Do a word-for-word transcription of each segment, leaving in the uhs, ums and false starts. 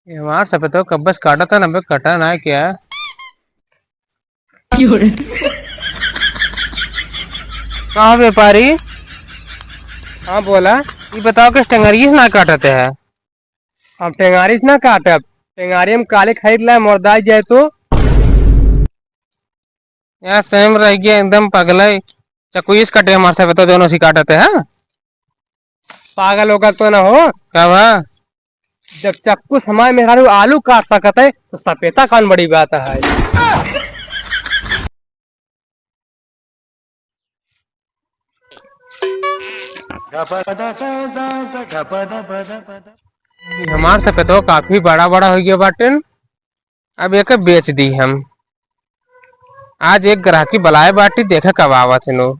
ये हमार सफेदवा कब्बस काटा था ना, अबे कटा ना क्या? का व्यापारी? हाँ, बोला। ये बताओ कि टेंगारी से ना काटते हैं? हम टेंगारी से ना काटब, टेंगारी हम काले खरीद लाए, मर्दाई जाए तो। यार, सेम रह गया एकदम पगला। चक्कू इस कटे हमारे सफेदवा दोनों से काटते हैं। पागल होगा तो ना हो। का बा? जब चक्कू से हमार मेहरारू आलू काट सकत है, तो सपेता कौन बड़ी बात है? ई हमार सपेतवा काफी बड़ा बड़ा हो गया बाटेन। अब एके बेच दी हम। आज एक ग्राहकी बुलाए बाटी, देखे कब आवत है नो।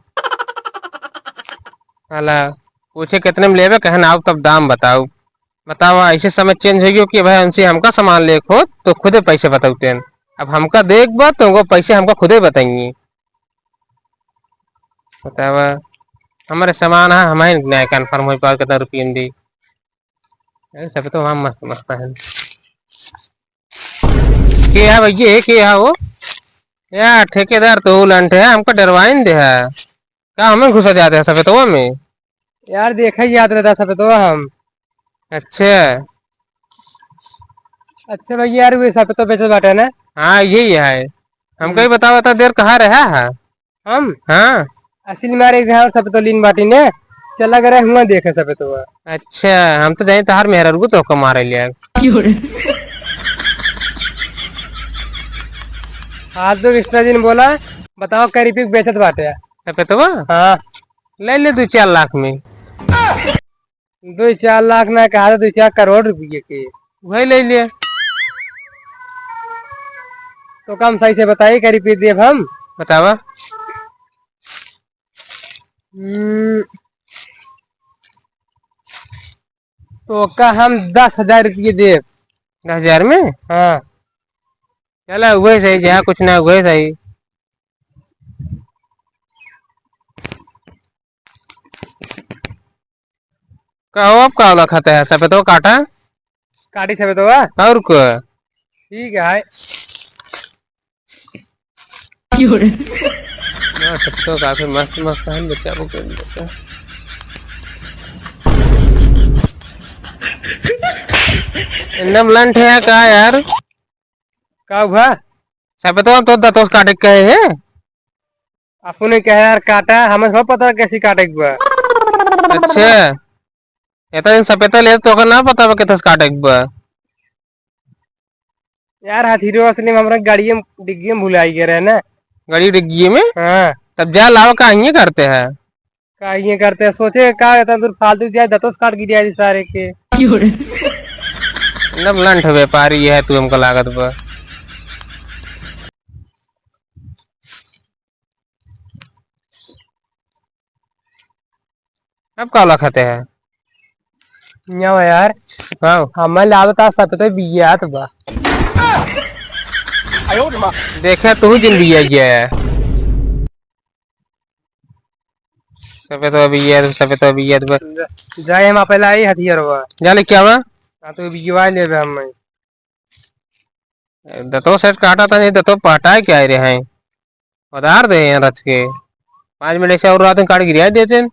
साला पूछे कितने में लेबे, कहन आओ तब दाम बताओ। बतावा, ऐसे समय चेंज हो गयो कि भाई हमसे, हमका सामान लेक हो तो खुदे पैसे बताउते हैं। अब हमका देख बा तो उनको पैसे हमका खुदे बताइए। बतावा, हमारे सामान है, हम ही नहीं कन्फर्म हो पाओ कितना रुपये में दी। अरे सब तो वहाँ मस्त मस्त है। के है भैया, के है वो? यार ठेकेदार तो उलंट है, हमको डरवाइन दे है। का हमें घुसा जाते हैं सफेदवा में? यार देखा ही याद रहता सफेदवा हम। अच्छा। अच्छा भैया, यार वे सफेदवा बेचत बाटे ना? हाँ, यही है। हमको ही हम्म। बताओ, इतना देर कहाँ रहा है? हम? हाँ। असल में यार एक जगह सफेदवा लीन बाटी ने, चला गए हुआ देखे सफेदवा। अच्छा, हम तो जाने तहार मेहरारू को तो मारे लिया। क्यों रे? हाथ दो extra दिन बोला, बताओ कै रुपये बेचत बाटे? सफेदवा? हाँ। ले ले दो चार लाख में। दो चार लाख ना कहा, दो चार करोड़ रुपये के। वही ले लिए। तो कम सही से बताइए, कै रुपये देब हम? बतावा। हम्म, तो का हम दस हजार रुपये देब। दस हजार में? हाँ। चला, वही सही, जहाँ कुछ ना, वही सही। कहो, अब का वाला खाता है? सफेदवा काटा? काटी सफेदवा? और का? ठीक है। क्यों रे? ना, सफेदवा काफी मस्त मस्त है, बच्चा को कर देता। एकदम लंठ है का यार? का हुआ? सफेदवा तो दतोस काटे कहे है? अपने कहे यार काटा, हमें सब पता कैसे काटे के बा। अच्छा, इतना दिन सपेता ले तो ओकर ना पता बा कैसे काटे के बा। यार हथीरो असली में हमरा गाड़िए में, डिग्गी में भुलाई गए रहे ना। गाड़ी डिग्गी में? हाँ। तब जा लावा, का ये करते हैं? का ये करते हैं? सोचे का इतना दूर फालतू जाए, दतोस काट गिर जाए सारे के। क्यों रे? एकदम लंठ व्यापारी है तू, हमको लागत बा। अब का लखते है? न्याव यार। हाँ। हमें लागत आज सफेदवा बियात बा। देखे तू जिन बिया गया है। सफेदवा बियात, सफेदवा बियात बा। जा-, जाए हम आपे लाई हथियार बा। जा ले क्या बा? हाँ, तो बियवा लेबे हम। दतो सेट काटा था, नहीं दतो पहटाए क्या रहे हैं? उधार दे हैं रच के। पाँच मिनट से और रात में काट गिरा देते हैं।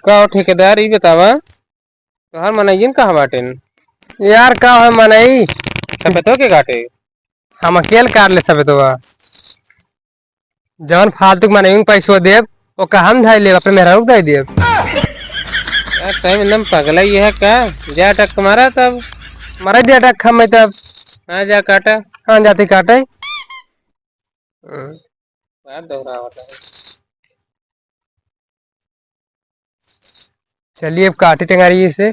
का हो ठेकेदार, ई बतावा, तोहार मनइयन कहाँ बाटेन? यार, का हो मनई? सफेदवा के काटे? हम अकेल काट ले सफेदवा। जवन फालतू के मनई के पैसवा देब, ओका हम धइ लेब, अपने मेहरारू के धइ देब। यार, सही में एकदम पगला ही है का? जा टक मारा तब। मारा जा टक हम तब। हाँ, जा काटा। हाँ, जाते काटे। हम्म। बात दोहरावत है। चलिए, अब काटे टेंगारी से।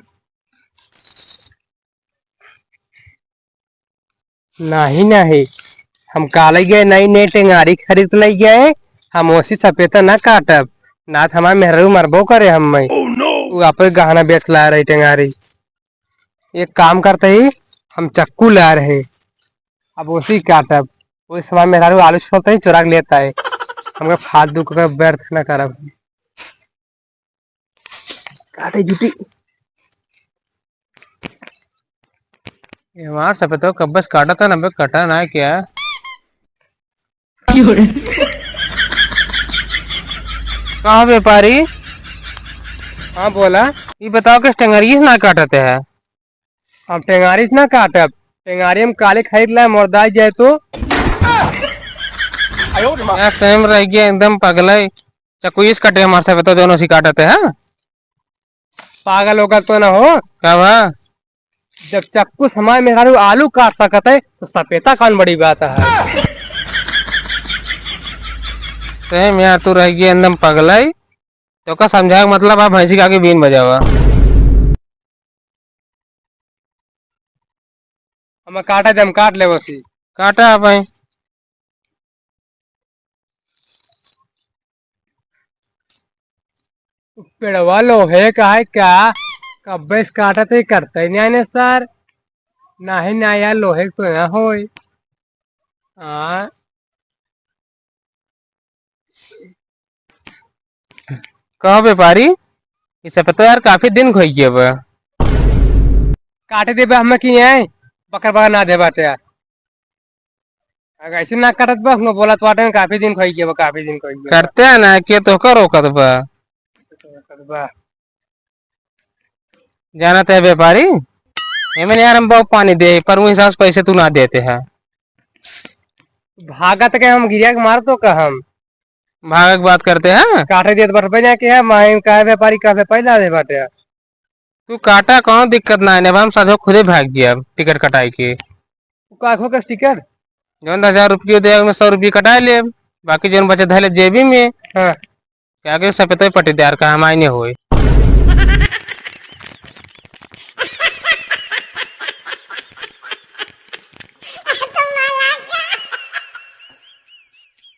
नहीं, नहीं, हम काले गए, नई, नई टेंगारी खरीद के लई गए, हम ओसी सपेता ना काटब, ना तो हमार मेहरारू मरबो करे हम में। Oh, no! वो आपे गहना बेच ला रही टेंगारी। एक काम करते ही, हम चक्कू ला रहे, अब ओसी काटब। ओसी समय मेहरारू आलू छोलते ही चोरा के लेता है। हमका फालतू का व्यर्थ ना करब। काटे जूती। ये हमार सफेदो कब्बस काटा था ना बे, कटा ना क्या? कहाँ व्यापारी? हाँ, बोला। ये बताओ कि टेंगारी से ना काटते हैं? हम टेंगारी से ना काटब, टेंगारी हम काले खरीद लाए, मोरदाई जाए तो। यार, सेम रह गया एकदम पगलाई। चक्कू इस कटे हमारे से, बताओ, दोनों से काटते हैं? पागल होकर तो ना हो। का बा? जब चक्कू से हमारे मेहरारू आलू काट सकत है, तो सपेता कौन बड़ी बात है? सही में यार, तू रह गई एकदम पगलाई। तो का समझाए के मतलब, आप भैंसी के आगे बीन बजावा। हम काटा दे, हम काट लेबो सी। काटा आप भाई। पेड़वा लोहे का है क्या? कब्बे से काटत ही करते ही नहीं आने सर। नहीं, नहीं यार, लोहे के तो ना होई। हाँ। कहो व्यापारी, ई सपेता यार काफी दिन खोई गया बा। काटे देबे हमें कि नहीं? बकर बकर ना दे बाटे यार। अगर ऐसे ना काटत बा, हम बोला तो बाटे, काफी दिन खोई गया बा, काफी दिन खोई गया बा। करते हैं ना, के तो का रोकत बा? रोकत बा। जानत है व्यापारी, एमे यार हम बहुत पानी दे, पर वो हिसाब से पैसे तू ना देते हैं। भागत के हम गिरिया के मार तो का हम। भागक बात करते हैं। काटे देत बटबे ना के है, माई का व्यापारी का से पैदा दे बाटे। तू काटा, कौनो दिक्कत ना है, अब हम साझो खुदे भाग गया टिकट कटाई के। तू का खो के टिकट? जौन हजार रुपये दे, उसमें सौ रुपये कटाई ले, बाकी जौन बचे धले जेबी में। हाँ। क्या के सपेतो पट्टीदार का हमारे नहीं होए।